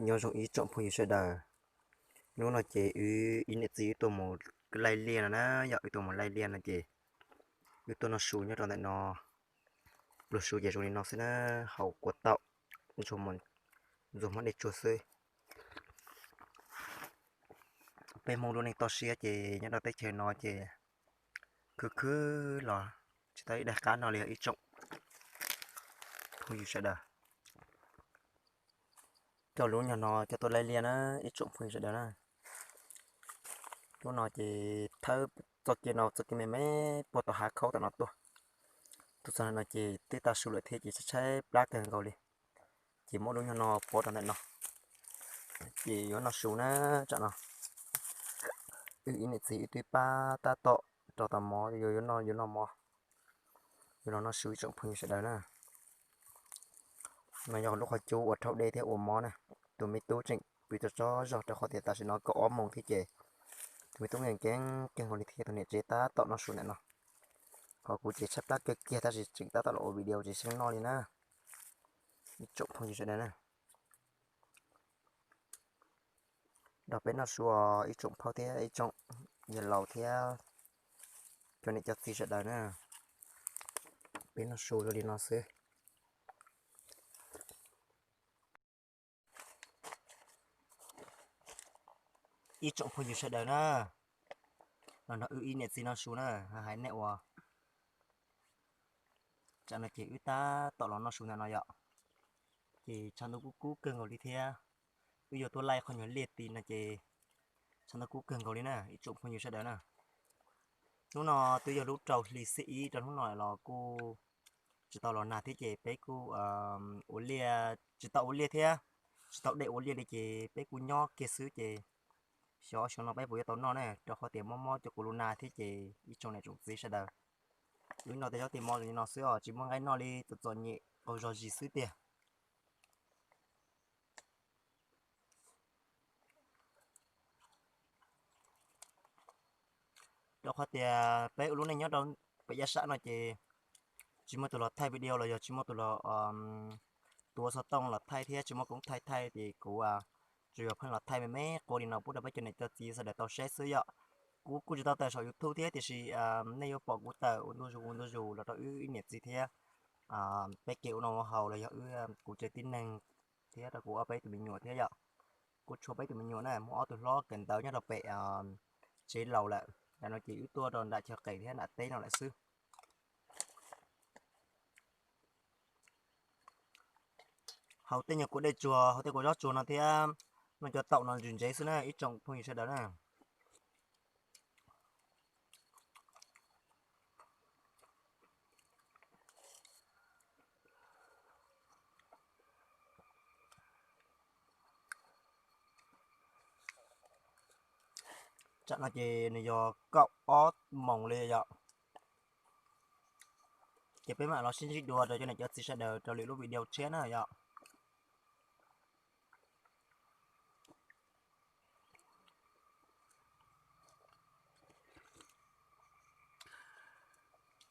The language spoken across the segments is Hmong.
Nyob zoo ib tsoom phooj ywg sawv daws, hnub no ces wb ib niam txiv wb tuaj mus laij liaj no na yom, wb tuaj mus laij liaj no ces wb tuaj noj su nyob rau ntawm no, pluag su ces zoo li no xwb na, haus kua taum, ntxuag hmab dej tsuag xwb. Peb Hmoob lub neej toj siab ces nyob rau teb chaws no ces khwv khwv los tsis tau ib daig qab no li ib tsoom phooj ywg sawv daws. Coj lub nyuag no coj tuaj laij liaj na ib tsoom phooj ywg sawv daws na. Lub no ces thawb txoj kev no txoj kev me me puag tom hav khaub tom no tuaj. Tuaj txog no ces twb tag su lawm thiab ces tshaib tshaib plab kawg nkaus li. Ces muab lub nyuag no pov rau ntawm no, ces yuav noj su na. Tsam no wb ib niam txiv wb twb pab tab tom rau tom mov yuav noj, yuav noj mov, yuav los noj su ib tsoom phooj ywg sawv daws na. No yog lub qhov cub uas rhaub dej thiab ua mov na. Tus me tub tseem pw tso tsob zog rau qhov tias tam sim no kaum ob moos thiab ces tus me tub nkees nkees kawg nkaus li thiab tus niam tsev tab tom noj su ntawm no. Ho kuv ces tshaib plab kawg kiag tab sis tseem tab tom los ua video tsis xyeej noj li na. Ib tsoom phooj ywg sawv daws na, nrog peb noj su ib tsoom phauj thiab ib tsoom yawg laus thiab cov niam cov txiv sawv daws na. Peb noj su zoo li no xwb. Ib tsoom phooj ywg sawv daws na, los nrog wb ib niam txiv noj su na, hais nej ua. Tsam no ces wb tab tom los noj su ntawm no yom, ces tshav ntuj kub kub kawg nkaus li thiab. Wb yuav tuaj laij qhov nyuag liaj tid no ces tshav ntuj kub kawg nkaus li na ib tsoom phooj ywg sawv daws na. Hnub no twb yog lub rau hli xiab ib rau hnub no los kuj tsis tau los nag thiab ces peb kuj ua liaj, tsis tau ua liaj thiab, tsis tau de ua liaj li ces peb kuj nyob kiag xwb ces xyov xyoo no peb puas yuav tau noj ne, rau qhov tias mob mob cov kuv lub nag thiab ces ib tsoom niam tsoom txiv sawv daws. Wb noj tej zaub tej mov zoo li no xwb os, tsis muaj nqaij noj li, txom txom nyem qaug zog zis xwb tiag. Rau qhov tias peb ua lub neej nyob rau pem yaj sab no ces tsis muaj tus los thaij video los yog tsis muaj tus los tuav xov tooj los thaij thiab tsis muaj koob thaij thaij ces kuv tsuas yog pheej los thaij me me qua li no pub rau peb cov niam cov txiv sawv daws tau saib xwb yom. Kuv kuj tsis tau tawm saum YouTube thiab tiam sis nej yuav pom kuv tawm ua ntu zus ua ntu zus los rau wb ib niam txiv thiab peb kev ua noj ua haus los yog wb kuv tsev tib neeg thiab rau kuv ob peb tus me nyuam thiab yom. Kuv tshuav peb tus me nyuam na, muaj ob tug hlob kawm ntawv nyob rau pem tsev laus lawm, yam no ces wb tuaj rau nram chaw qes thiab nram teb no lawm xwb. Haus tej nyuag kua dej tsuag, haus tej kua zaub tsuag no thiab noj cov taum no ntsis ntsev xwb na ib tsoom phooj ywg sawv daws na. Tsam no ces nws yog kaum ob moos li yom. Ces peb mam los sib ntsib dua rau cov niam cov txiv sawv daws rau lwm lub video tshiab na yom.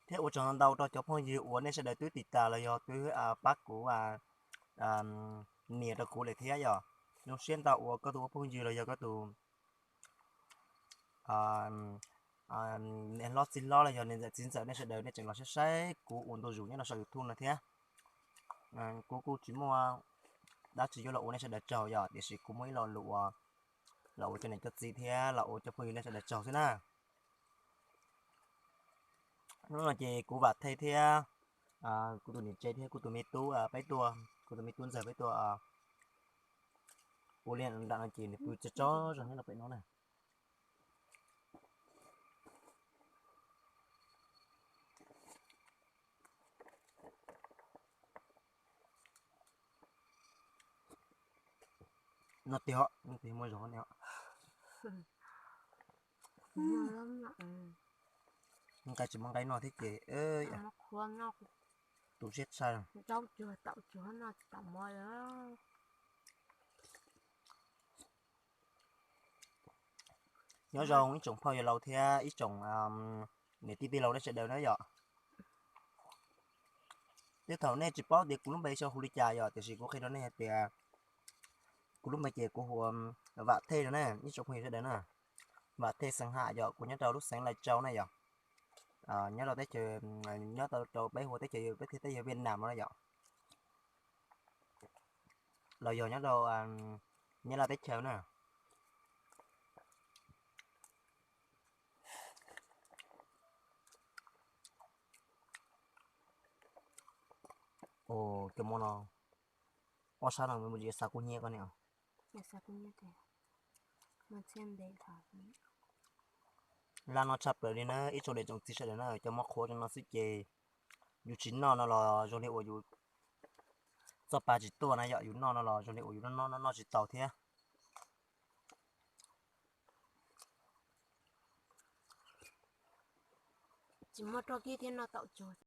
Thiab ua tsaug ntau rau cov phooj ywg uas nej sawv daws twb tiv tas los yog twb pab kuv nias rau kuv lawm thiab yom. Zoo siab ntau uas koj tus ua phooj ywg los yog koj tus niam hlob txiv hlob los yog niam ntxawm txiv ntxawm nej sawv daws nej tseem los saib saib kuv ua ntu zus nyob rau saum YouTube no thiab. Kuv kuj tsis muaj dab tsi yuav los ua nej sawv daws tsaug yom, tiam sis kuv muaj ib lo lus uas los ua cov niam cov txiv thiab los ua cov phooj ywg nej sawv daws tsaug xwb na. Hnub no ces kuv Vam Thej thiab kuv tus niam tsev thiab kuv tus me tub peb tuaj, kuv tus me tub ntxawg peb tuaj ua liaj nram no ces nws pw tso tsob zog nyob rau pem no na. Noj tiag, noj tiag muaj zog ne. Nqaij tsis muaj nqaij noj thiab ces tu siab tshaj. Nyob zoo ib tsoom phauj yawg laus thiab ib tsoom niam tij tij laus nej sawv daws na yom. Tej thaum nej tsis paub tias kuv lub npe xyov hu li cas yom, tiam sis kuv qhia rau nej hais tias Kuv lub npe ces kuv hu ua Vam Thej no na ib tsoom phooj ywg sawv daws na. Vam Thej xeem Ham yom, kuv nyob rau lub xeev Lai Châu na yom. Nyob rau teb chaws, nyob rau peb hu ua teb chaws, peb thiaj teb chaws Việt Nam no na yom, los yog nyob rau Nyab Laj teb chaws na. Cov mov no, ob sab no mus tsis xav kub hnyiab koj ne. Laj no tshaj plaws li na ib tsoom niam tsoom txiv sawv daws na, cov mov qhuav cov no xwb ces yus tsis noj no los zoo li uas yus txoj pa tsis tuaj na yom, yus noj no los zoo li uas yus noj noj noj tsis tau thiab. Tsis muaj roj kiag thiab noj tau tsuag.